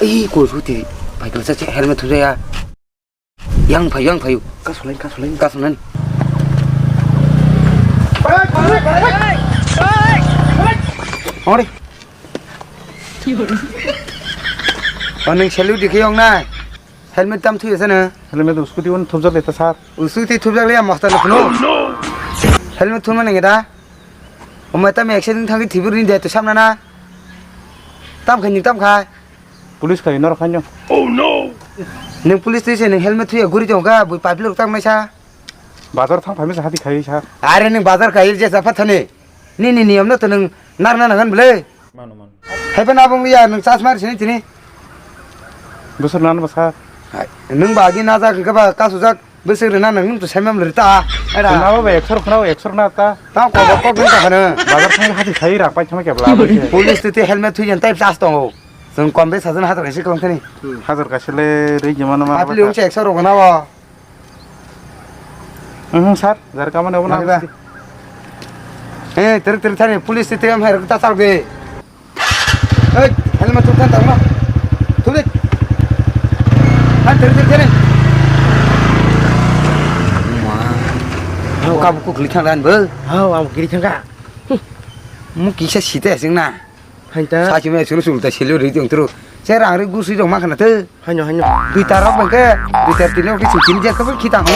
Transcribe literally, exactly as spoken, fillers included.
Ih, ko suti. Pai ko sa helmet thujaya. Yang phayu, yang phayu. Kasulain, kasulain. Kasulain. Ore. Oning selu dikhe yong nai. Helmet tam thuya sana. Helmet scooty on thupjak le ta sir. Scooty thupjak le masta le kuno. Helmet thuma nang da. Omai tam accident thangki thibur ni de to samna na. Tam khai ni tam khai. Police khai norok khaino. Nwng police twi se nwng helmet thuya guri tong kha bui public rok tang naisa. Bazar thang phaimisa hati khai sa. Are nwng bazar khai je sa phathani. Nini niyom no to nwng narna nangan bwle. Mano, mano. Haiba nabung ya nwng chas mar sini tini. Bwswk nang ba sir. Hai, nwng ba agi najak hwnkhe ba kasujak. Bwswk rwna nang nung to saimam lwri ta. Era. Khwnao ba ekshor, khwnao ekshor na ta. Ta kok kok nung ta khano. Bazar thang hati sai rak pai thang kebla. Police twi twi helmet thui jan tai plus tongo. Chwng kom be sajan hajar kaisa kwlang thani. Hajar kaisa le rwi jemano ma. Apli ungse ekshor rok na o. Mhm, sir, jar kamane obo na. Mari ba. Eh, ter ter thani police twi twi am hai ta chal be. Ei, helmet thuk than tangma. Thuk di. Han, theri, theri, theri. Ma. Hau, kabu kukli thang dan bo. Hau, ang kiri thang ka. Mu kisa sita asing na. Hai ta. Sa chuma sunu sunu ta selu ri tong tru. Che rang ri gusi dong ma khana te. Hanyo, hanyo. Dui tar rok bangke, dui tar tini rok ki sutin je ko kita ho.